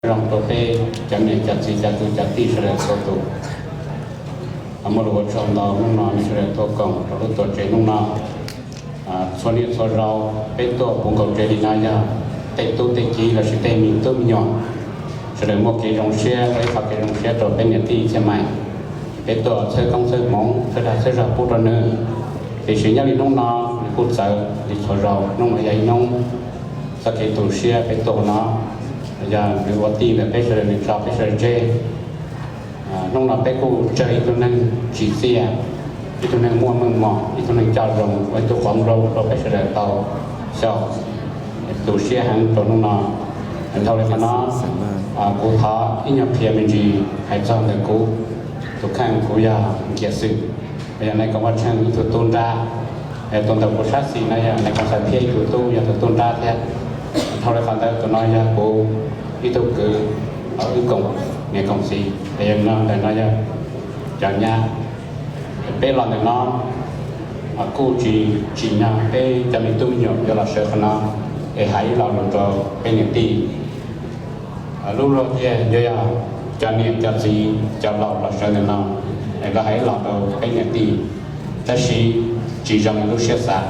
Zoo rau peb cov niam cov txiv cov kwv cov tij sawv daws txhua tus. Muaj lus ua tsaug ntau hnub no nej sawv daws tuaj koom rau lub tuam tsev hnub no. Txhua niaj txhua zaus peb tuaj puv nkaus tsev li no yog tej tub tej kiv lossis tej me tub me nyuam sawv daws muaj kev zoo siab, ib qho kev zoo siab rau peb niam tij Xia Mais. Peb tuaj txhawb koob txhawb hmoov txhawb dag txhawb zog pub rau nws. Tiam sis nyob li hnub no nws kuj txawv li txhua zaus, hnub no yog ib hnub txoj kev tu siab peb tuaj no, yog nws ua tij ntawm peb sawv daws, nws tso peb sawv daws tseg. Hnub no peb kuj tsawg ib tug neeg tsim txiaj, ib tug neeg muaj meej mom, ib tug neeg coj zoo, ua ib tug qhov zoo rau peb sawv daws tau xyaum, tu siab heev rau hnub no. Dhau li qhov no, kuv thov ib nyuag qhia me ntsis hais txog ntawm kuv tus kheej, kuv yog Nkias Xwm, yog Nais Koom Vaj Tsheej ib tug tub nrab. Tus ntawm kuv sab xis no yog Nais Koom Xais Thiab ib tug tub, yog tus tub nrab thiab. Dhau li qhov ntawd tus no yog kuv ib tug kwv, wb koom niam koom txiv, yog no ntawm no yog cov nyab. Peb los ntawm no kuj tsis tsim nyog peb cov me tub me nyuam yuav los sawv qhov no es hais ib lo lus rau peb niam tij. Lub luag tias yuav yog cov niam cov txiv cov laus los sawv ntawm no es lawv hais ib lo rau peb niam tij, tab sis tsis zoo li lub siab xav.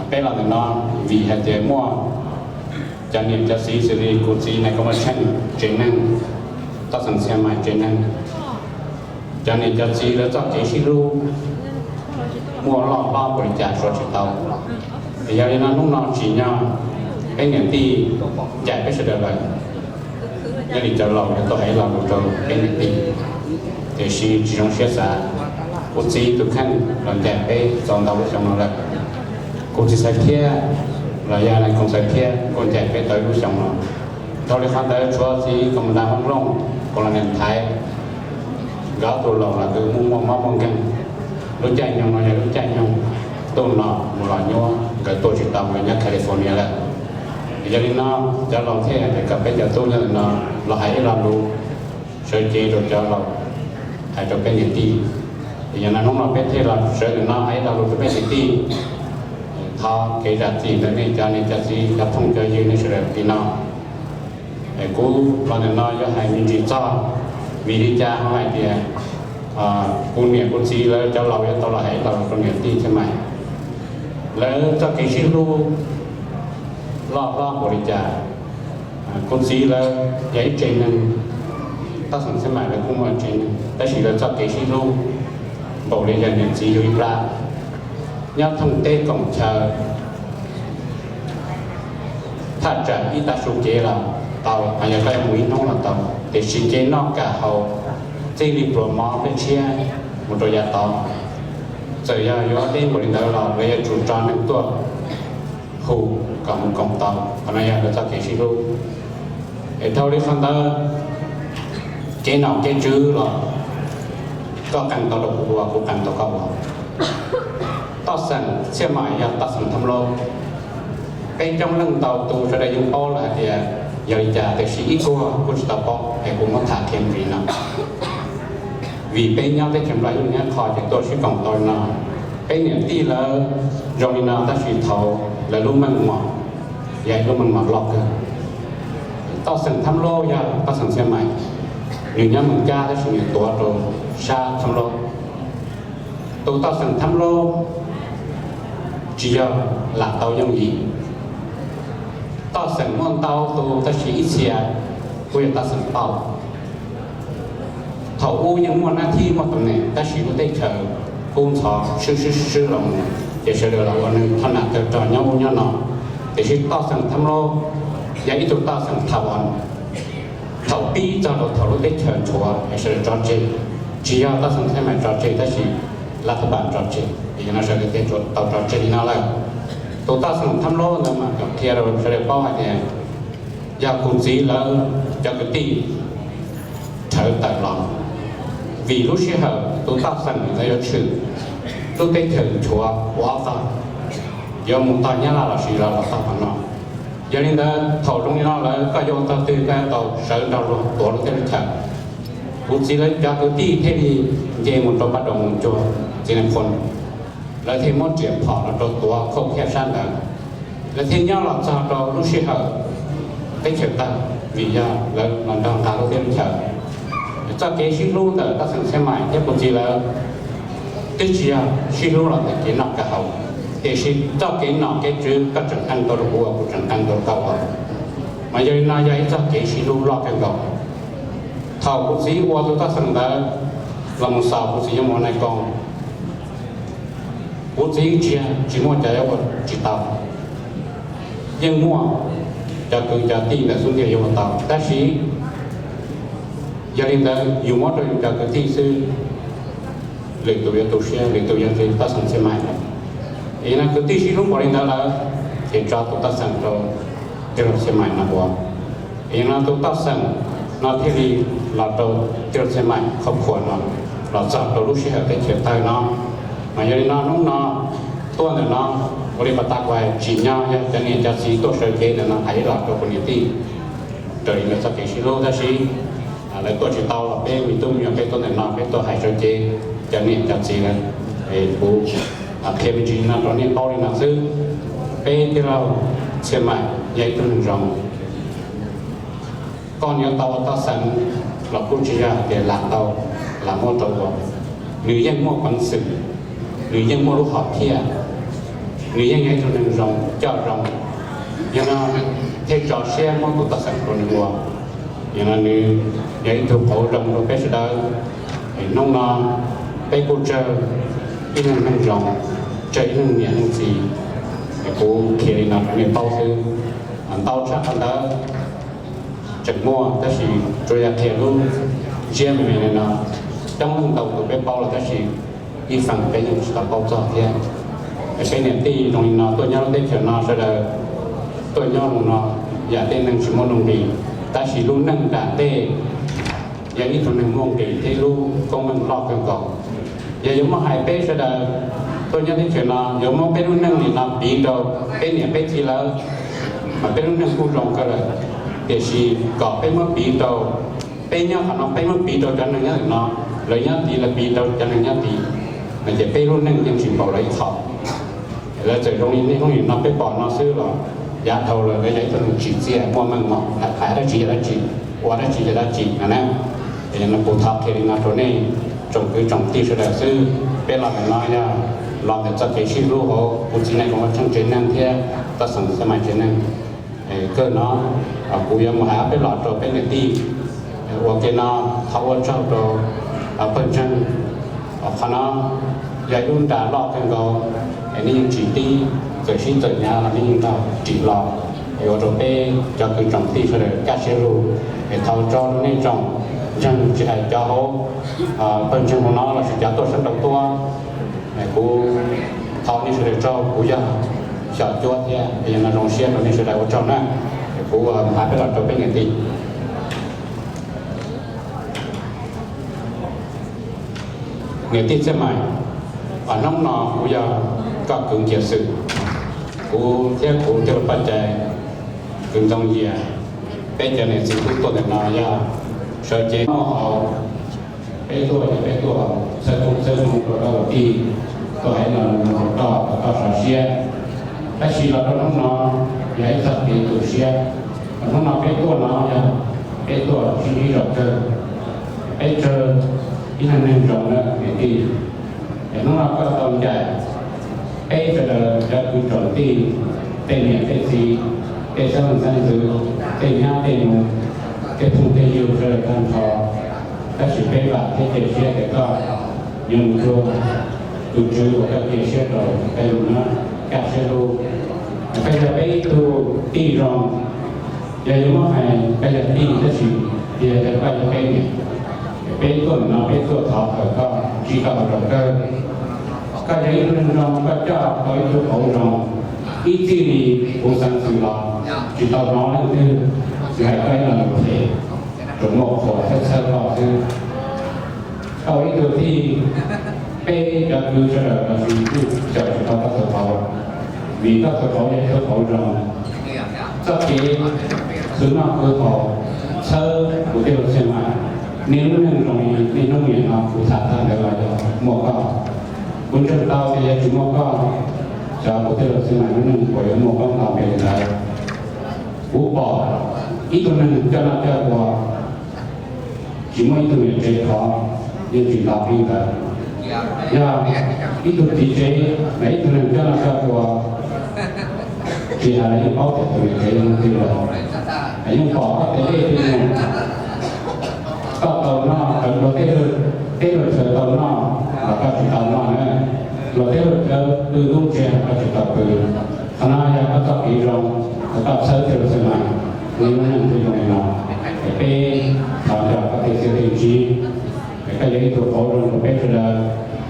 Peb los ntawm no vim hais tias muaj cov niam cov txiv xws li kuv txiv Nais Koom Vaj Tsheej tsev neeg, Toj Xeem Xia Mais tsev neeg, cov niam cov txiv lawv txoj kev sib hlub muaj loj hlob npaum li cas suav tsis tau. Yog li no hnub no tsim nyog peb niam tij ncaim peb sawv daws lawm, nyob li cov laus yuav tuaj hais ib lo lus rau peb niam tij, tiam sis tsis zoo siab xav. Kuv txiv tus kheej los ncaim peb tau ntau lub xyoo no lawm. Kuv txiv Xais Thiab los yog Nais Koom Xais Thiab kuj ncaim peb tau ib lub xyoo no. Dhau li qhov ntawd tshuav txiv Koom Nra Hmoob Looj, Koom Las Nees Thaiv, nkawd ob tug laus los kuj muaj muaj mob muaj nkeeg. Lub caij nyoog no yog lub caij nyoog ntuj no mus los nyuaj, nkawd tuaj tsis tau, nkawd nyob California lawm. Yog li no cov laus thiaj hais tias kom peb cov tub nyob ntawm no los hais ib lo lus sawv cev rau cov laus, hais rau peb niam tij. Yog no hnub no peb thiaj los sawv ntawm no hais ib lo lus rau peb niam tij. Thov kev zam txim ntawm nej cov niam cov txiv cov phooj cov ywg nej sawv daws li no. Kuv los ntawm no yuav hais me ntsis txog vim li cas ho hais tias kuv niam kuv txiv lawv cov laus yuav tau los hais ib lo lus rau niam tij Xia Mais. Lawv txoj kev sib hlub loj hlob npaum li cas. Kuv txiv lawv yog ib tsev neeg, Toj Xeem Xia Mais lawv kuj muaj tsev neeg, tab sis lawv txoj kev sib hlub npaum li yog niam txiv yug ib plab. Nyob thooj teb koom chaw, thaj tsam ib tav su kev los tau, ho yog koj yuav mus ib hnub los tau, tiam sis kev noj kam haus, txij li pluas mov nplej tshiab mus rau yav tod, txawm yog yuav deb npaum li ntawd los lawv yuav tsum tso neeg tuaj hu kom mus koom tau. Qhov no yog lawv txoj kev sib hlub. Es dhau li qhov ntawd, kev nom kev tswv los koj qee tau rau kuv ua, kuv qee tau koj ua. Toj Xeem Xia Mais yog Toj Xeem Thab Laub. Peb coob leej ntau tus sawv daws yeej paub lawm hais tias yog li cas, tiam sis ib txhia kuj tsis tau paub es kuv muab tham qhia mus li no. Vim peb nyob teb chaws Nplog ib nyuag qho ces tuaj sib koom tau li no. Peb niam tij lawv zoo li no tab sis thaum lawv lub meej mom yog ib lub meej mom loj kawg. Toj Xeem Thab Laub yog Toj Xeem Xia Mais, nws nyob Mees Kab tab sis nws tuav rau sab Thab Laub. Tus Toj Xeem Thab Laub tsis yog lam tau yooj yim. Toj Xeem muaj ntau tus tab sis ib txhia kuj yog Toj Xeem pauj. Thaum ub yeej muaj nab thib muaj tam neem tab sis lub teb chaws kub ntxhov swb swb swb swb los mus, ces sawv daws los ua neeg thoj nam tawg rog nyob ub nyob no. Tiam sis Toj Xeem Thab Laub yog ib tug Toj Xeem tham os, thaum pib txog rau thaum lub teb chaws nchuav es sawv daws tso tseg, tsis yog Toj Xeem Xia Mais tso tseg tab sis Lav Thab Npas tso tseg, es yog no sawv daws thiaj tau tso tseg li no lawm. Tus Toj Xeem Thab Laub ntawd mas kom qhia rau sawv daws paub hais tias yog kuv txiv lawv cov kwv tij rhawv tawm los, vim lub sij hawm tus Toj Xeem ntawd yuav tshwm, lub teb chaws nchuav ua ob tog, yuav mus tog Nyab Laj los sis los los tog qhov no. Yog li ntawd thaum zoo li no lawm koj yuav ua tog twg koj yuav tau sawv nrog luag tuav lub teb lub chaws. Kuv txiv lawv cov kwv tij thiaj li nce mus rau Paj Daus Moos Cuag, txiv Nais Phoo, lawv thiaj muab riam phom los rau tuav khauj khiaj sab ntawd. Lawv thiaj nyob los txog rau lub sij hawm teb chaws tawg, Vim yog lawv los nrog nqa lub teb lub chaw. Txoj kev sib hlub ntawm Taj Xeem Xeeb Maim thiab kuv txiv lawv twb tsis yog sib hlub los ntawm kev noj kev haus, tiam sis txoj kev nom kev tswv koj tseem qee tau rau kuv ua, kuv tseem qee tau rau koj ua. Mas yog li no yog ib txoj kev sib hlub loj kawg nkaus. Thaum kuv txiv ua tus Taj Xeem ntawd los mus xaus, kuv txiv yuav mus ua nais koo, kuv txiv tsis, tsis muaj cov yuav ua tsis tau. Yeej muaj cov kwv cov tij ntawm xub ntiag yuav ua tau, tab sis yog li ntawd yus muab rau yus cov kwv tij xwb, lwm tus yuav tu siab, lwm tus yuav nqis Taj Xeem Xeeb Maim. Es no kwv tij sib hlub npaum li ntawd lawm, ces tso tus Taj Xeem rau tij laug Xeeb Maim no ua. Es no tus Taj Xeem no thiaj li los rau tij laug Xeeb Maim qhov khuam no, los txog rau lub sij hawm teb chaws tawg no. Mas yog li no hnub no tuaj ntawm no, ua li pas tas kuv hais tsim nyog yog cov niam cov txiv tuaj sawv cev ntawm no hais ib los rau kuv niam tij raws li lawv txoj kev sib hlub, tab sis lawv tuaj tsis tau los peb me tub me nyuam peb tuaj ntawm no peb tuaj hais sawv cev cov niam cov txiv lawm. Es kuv qhia me ntsis no rau nej paub li no xwb. Peb tij laug Xeeb Maim yog ib tug neeg zoo. Koj yuav tau ua Taj Xeem los kuj tsis yog hais tias lam tau, lam muab rau ua. Nws yeej muaj peev xwm, nws yeej muaj lub hom phiaj, nws yeej yog ib tug neeg zoo coj zoo. Yog no thiaj tso siab muab tus Taj Xeem rau nws ua. Yog no nws yog ib tug qauv zoo rau peb sawv daws. Es hnub no peb kuj tsawg ib leeg neeg zoo, tsawg ib leeg niam leej txiv. Es kuv qhia li no rau nej paub xwb. Ntau tshaj qhov ntawd tseem muaj, tab sis tsuas yog qhia lub ntsiab me me li no. Coob leej ntau tus peb paub los tab sis ib feem peb yeej tsis tau paub txog thiab. Es peb niam tij zoo li no tuaj nyob lub teb chaws no sawv daws tuaj nyob zoo no, yam tej neeg tsis muaj nuj nqis, tab sis lub neej nram ntej yog ib tug neeg muaj nqis thiab lub koob meej loj kawg nkaus. Yog yuav muab hais peb sawv daws tuaj nyob teb chaws no yuav muab peb lub neej nim no piv rau peb niam peb txiv lawv, mas peb lub neej kuj zoo kawg lawm. Tiam sis kom peb muab piv rau, peb nyob qhov no peb muab piv rau cov neeg nyob ntawm no, lawv nyob tid lawv piv rau cov neeg nyob tid, no ces peb lub neej yeej tsis npaum lawv ib qho. Lawv txawm zoo li niaj hnub nim no peb pom no xwb los yav dhau lawm lawv yog ib tug neeg tsim txiaj muaj meej mom, hais dab tsi yog dab tsi, ua dab tsi yog dab tsi no na. Es no kuv thov qhia li no rau nej tsoom kwv tsoom tij sawv daws xwb. Peb los ntawm no yog los ntawm txoj kev sib hlub hauv kuv txiv Nais Koom Vaj Tsheej tsev neeg thiab Taj Xeem Xeeb Maim tsev neeg. Kawg no kuv yuav mus hais ob peb los rau peb niam tij. Ua ke no thov ua tsaug rau pawg ntseeg. Qhov no yog ib lub nra loj kawg nkaus, es nej yeej tsis tib, txawm sib txawm hnyav los nej yeej tau ris los, es ua rau peb cov kwv tsoom tij sawv daws kaj siab lug. Es thov tso rau nej tsoom ntseeg tsis hais cov hauv pawg ntseeg hauv no lossis cov tuaj sab nraud tuaj, kuv thov nej sawv daws tsaug, kuv yog xyom cuab thiab, es yog no zoo siab rau nej sawv daws ua tsaug na. Es kuv hais peb los rau peb niam tij. Niam tij Xeeb Maim, hnub no kuv yog koj kwv Nkias Xwm, kuv thiab kuv tij laug Paj Cai, kwv Ntxoov Yias, peb cov niam txiv tub tuaj ntawm no yog sawv cev muaj hauv. Peb tuaj ces peb tuaj txhawb koob txhawb hmoov rau koj ua tij, tuaj hais los mus rau koj kom koj sov siab. Tab sis los rau hnub no yog ib txoj kev tu siab. Hnub no peb tuaj no yog peb tuaj sib ntsib zos kawg, peb tsawg ib leeg neeg zoo na niam tij. Es hnub no koj tau ncaim peb sawv daws cov kwv tsoom tij, tej niam tej txiv, tej xeeb leej xeeb ntxwv, tej nyab tej nus, tej phooj tej ywg sawv daws tag nrho. Tab sis peb vam thiab cia siab tias koj yuav mus rau tus tswv uas koj cia siab rau, koj yuav mus nyob kaj siab lug. Koj yog peb ib tug tij zoo, yog yuav muab hais koj yog tij tab sis yog tias koj yog peb niam. Peb tuaj ntawm no peb tuaj thov kom koj ntsib koj hauv zos kawg. Koj yog ib tug neeg zoo, koj coj tau ib tug qauv zoo. Ib txij li kuv xeev xwm los tsis tau hnov leej twg hais koj ib lo lus phem, tsuas muaj qhuas txhawb txhawb koj xwb. Koj ua ib tug tij, peb cov kwv sawv daws los sis kuj xyaum tsis tau koj txhua qhov, vim koj txhua qhov yog ib tug qauv zoo. Txoj kev khwv noj khwv haus, txhawb kuv tij laug Xeeb Maim, niaj lub neej zoo li niaj hnub nim no kuv tham tag ntawd los yog muaj koj. Kuv ntseeg tau tias yog tsis muaj koj, xyov kuv tij laug Xeeb Maim lub neej puas yuav muaj koob hmoov npaum li ntawd. Kuv pom Ib tug neeg coj noj coj ua, tsis muaj ib tug niam tsev thov, yeej tsis nto qib ntawd. Yog ib tug txiv tsev, mas ib tug neeg coj noj coj ua, tsis hais los yeej paub tias tus niam tsev yog leej twg lawm, yeej pom koj tes dej tes num, koj tau noj, luag tej, tej luag chaw tau noj los koj tsis tau noj na, luag tej luag chaw pw ntub ntsia koj tsis tau pw. Qhov no yog koj txoj kev zoo, koj txhawb thiaj li txhawb mas, nws lub neej thiaj zoo li no. Es peb thov nrog koj tej txiaj tej ntsig, es koj yog ib tug qauv zoo rau peb sawv daws,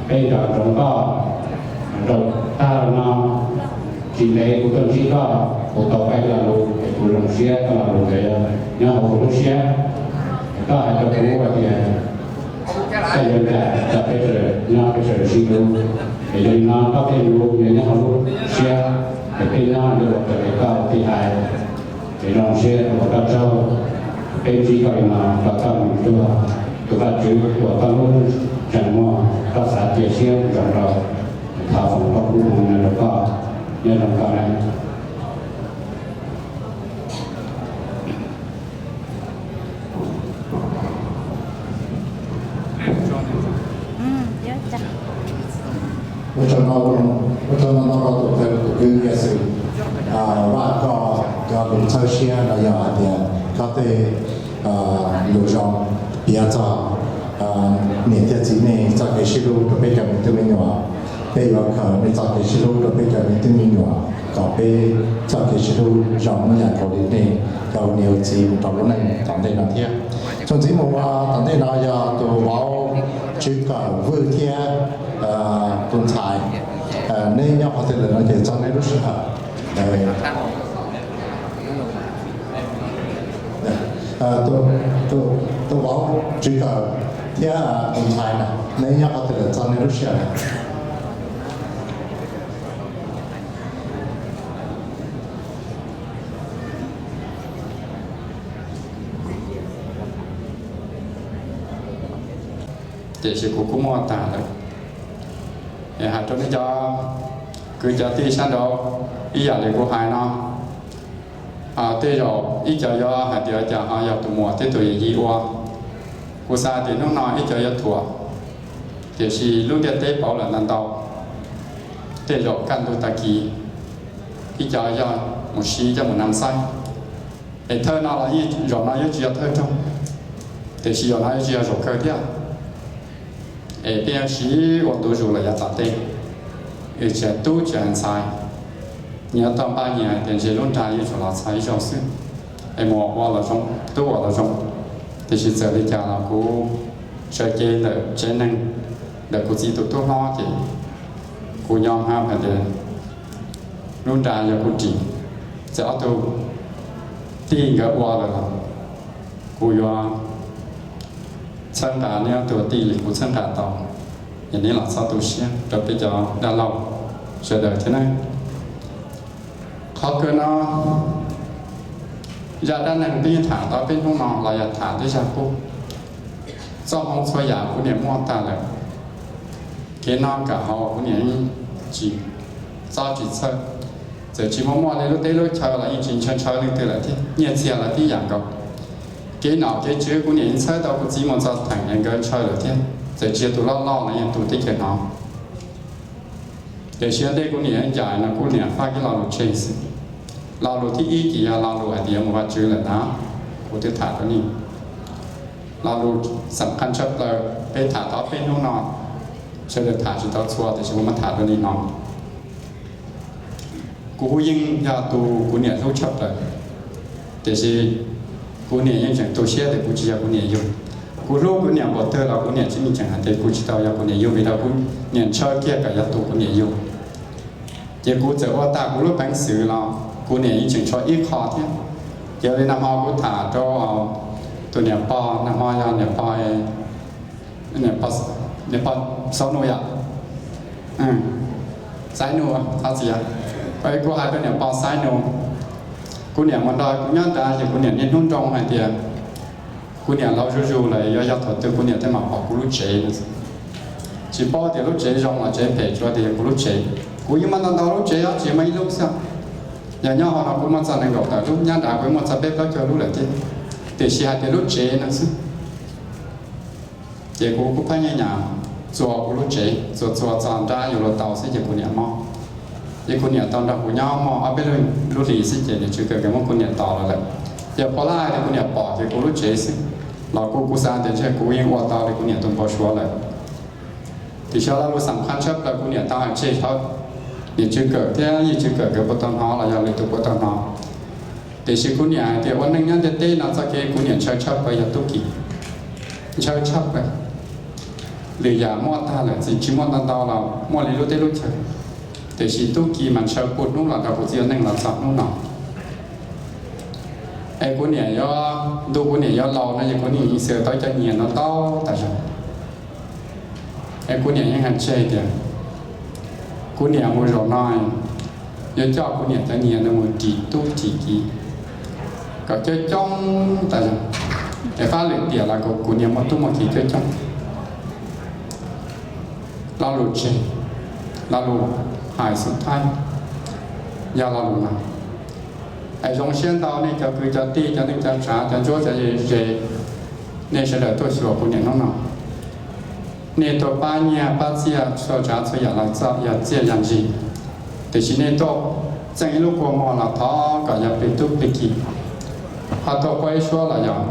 peb nrog nrog koj, rau tag los no tsis ntev kuv tuaj ntsib koj, kuv tau peb lo lus es kuv zoo siab, koj lo lus ntawd nyob hauv kuv lub siab. Es koj hais rau kuv hais tias koj yuav ncaim rau peb sawv daws nyob peb sawv daws sib hlub, es yog li no koj tej lus nyob hauv lub siab, es peb nyob yuav ua raws li koj tij hais. Es zoo siab ua koj tsaug, peb ntsib koj li no kom koj mus cuag tus Vajtswv uas koj lub zeem muag, koj xav cia siab zoo rau, thov foom koob hmoov no rau koj, nyob zoo koj na. Ua tsaug ntau, ua tsaug ntau rau tus kwv Yexus, Vaj, koj cov lus txhawb siab no yog hais tias koj tej lus zoo piav txog niam thiab txiv nej txoj kev sib hlub rau peb cov me tub me nyuam. Peb yuav khaws nej txoj kev sib hlub rau peb cov me tub me nyuam kom peb txoj kev sib hlub zoo ib yam nkaus li nej cov niam txiv mus rau lub neej tom ntej no thiab. Txuas ntxiv mus ua tom ntej no yog tus vauv Tswv Kawm Vwj thiab tus ntxhais, neb nyob qhov twg lawm no ces txog neb lub sij hawm. Tus vauv Tswv Kawm thiab tus ntxhais na, neb nyob qhov twg lawm txog neb lub sij hawm. Tiam sis kuv kuj muaj tag lawm. Es hais rau nej cov kwv cov tij sab nraud, ib yam li kuv hais no, tej zaum ib co yuav hais tias cas ho yog tus muam thiab tus yawm yij ua. Kuv xav tias hnub no ib co yuav thuam, tiam sis lub ntiaj teb pauv lawm ntau ntau, tej zaum kaj ntug tag kis ib co yog mus siv coj mus nam xaib. Es thawj no los zaum no yuav tsis yog thawj roog, tiam sis zaum no yuav tsis yog zaum kawg thiab. Es peb yuav siv ua ntu zus los yav tom ntej, es tsis hais tub tsis hais ntxhais, nyias tau npaj nyias hais tias ntshe lub nra yuav tsum los txog ib zaug xwb, es muam ua los zoo, tub ua los zoo. Tiam sis txawm li cas los kuv sawv cev ntawm tsev neeg, ntawm kuv txiv tus tub hlob ces kuv nyob hab hais tias lub nra yog kuv ris, txawm ob tug tij nkawd ua lawm los kuv yuav txhawb nqa neb ob tug tij li kuv txhawb nqa tau, es neb los txhob tu siab rau peb cov dab laug sawv daws thiab na. Qhov kawg no, zaj dab neeg peb tham tau peb hnub no los yog tham tej zaj qub. Txoj hmoov txhua yam kuv niam muaj tag lawm, kev noj kev haus kuv niam tsis txob tsis txhawj, txawm tsis muaj muaj li lub teb lub chaw los yeej tsis ntshaw ntshaw leej twg lawm thiab, nyiaj txiag los tib yam nkaus. Kev nom kev tswv kuv niam yeej txhawb tau kuv txiv mus txog theem es nkawd ntshaw lawm thiab, txawm tsis yog tus loj loj los yeej tus teb chaws hnov. Tiam sis ua ntej kuv niam ncaim no kuv niam faj ib lo lus tseg xwb. Lo lus thib ib ces yog lo lus hais tias mus Vaj Tswv lawm ntag, kuv twb tham rau nej. Lo lus xam qhaj tshaj plaws peb tham tau peb hnub no, sawv daws tham tsis tau txhua tiam sis kuv muab tham rau nej no. Kuv yeej yog tus kuv niam hlub tshaj plaws, tiam sis kuv niam yeej tseem tu siab tias kuv tsis yog kuv niam yug. Kuv hlub kuv niam npaum twg los kuv niam tsis yeej tseem hais tias kuv tsis tau yog kuv niam yug, vim rau kuv niam ntshaw kiag kom yog tus kuv niam yug. Ces kuv txawm ua tag kuv lub peev xwm los kuv niam yeej tseem tshuav ib qho thiab. Ces li nag hmo kuv tham rau tus niam pog, nag hmo yog niam pog, niam pog Xauv Nus yom, Xaiv Nus, thov txim, kuv hais rau niam pog Xaiv Nus, kuv niam mus nrog kuv nyob nrad ces kuv niam niaj hnub nroo hais tias kuv niam laus zuj zus lawm, yuav yog thaum twg kuv niam thiaj mam pom kuv lub tsev no. Tsis paub tias lub tsev zoo los tsev phem, tsuas tias yog kuv lub tsev. Kuv yeej muaj ntau ntau lub tsev os, tsis muaj ib lub xwb. Yog nyob hauv no kuv muaj txog nees nkaum tawm lub, nyab nrad kuv muaj txog peb plaub caug lub lawm thiab, tiam sis hais tias lub tsev no xwb. Ces kuv kuj pheej nyiam txuas kuv lub tsev, txuas txuas txog nrab yuav luag tau xwb ces kuv niam mob. Ces kuv niam tau nrog kuv nyob muaj ob peb lub hlis xwb ces niam tswv kawm nkawd muab kuv niam tos los lawm. Ces puav leej tias kuv niam pom ces kuv lub tsev xwb, los kuv kuv xav tias ntshe kuv yeej ua tau li kuv niam tus npau suav lawm. Tiam sis lo lus xam khab tshaj plaws kuv niam tau hais tseg thaum niam tswv kawm thiab yawm tswv kawm nkawd puas tau hnov los yog lwm tus puas tau hnov. Tiam sis kuv niam hais tias ua neej nyob ntiaj teb no txoj kev kuv niam ntshaw tshaj plaws yog tub ki. Ntshaw tshaj plaws. Lwm yam muaj tag lawm, tsis muaj ntau ntau los muaj li lub teb lub chaw, tiam sis tub ki mas ntshaw puag hnub los nrog kuv txiv ua neej los txog hnub no. Es kuv niam yuav, ntu kuv niam yuav laus no ces kuv niam yeej xav tau cov nyias no ntau tas zog. Es kuv niam yeej hais tseg tias kuv niam mus zaum no yuav coj kuv niam cov nyias no mus ris tub ris ki kom coob coob tas zog, es fab lwm tiam los kom kuv niam muaj tub muaj ki coob coob. Lo lus tseg, lo lus hais xub thawj yog lo lus no. Es zoo siab ntau nej cov kwv cov tij, cov neej cov tsav, cov ntsuab cov ze, nej sawv daws tuaj xyuas kuv niam hnub no. Nej tuaj pab nyiaj pab txiaj txhua tsav txhua yam los txog yog txiaj yog ntsig, tiam sis nej tuaj txeeb ib lub kua muag los thov kom yog plig tub plig ki, ho tuaj quab ib suab los yog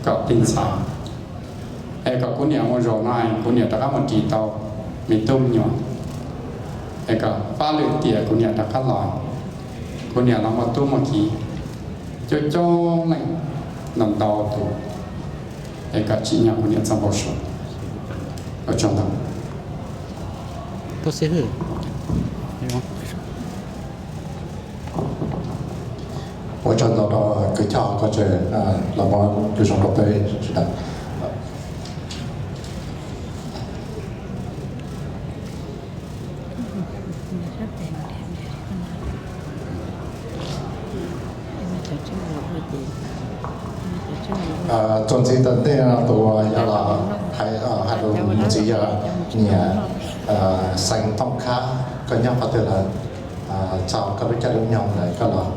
kom plig ntxhais, es kom kuv niam mus zaum no kuv niam rov qab mus ris tau me tub me nyuam, es kom fab lwm tiam kuv niam rov qab los, kuv niam los muaj tub muaj ki coob coob leej, ntau ntau tus, es kom tsim nyog kuv niam txoj npau suav. Ua tsaug ntau. Ua tsaug ntau rau kwv Choj Koj Tseg los muab lus zoo rau peb sawv daws. Txuas ntxiv tom ntej no tus uas yog los hais lus mus ntxiv yog niam Xeev Tooj Khab, koj nyob qhov twg lawm? Txog koj lub caij lub nyoog ntawd koj los.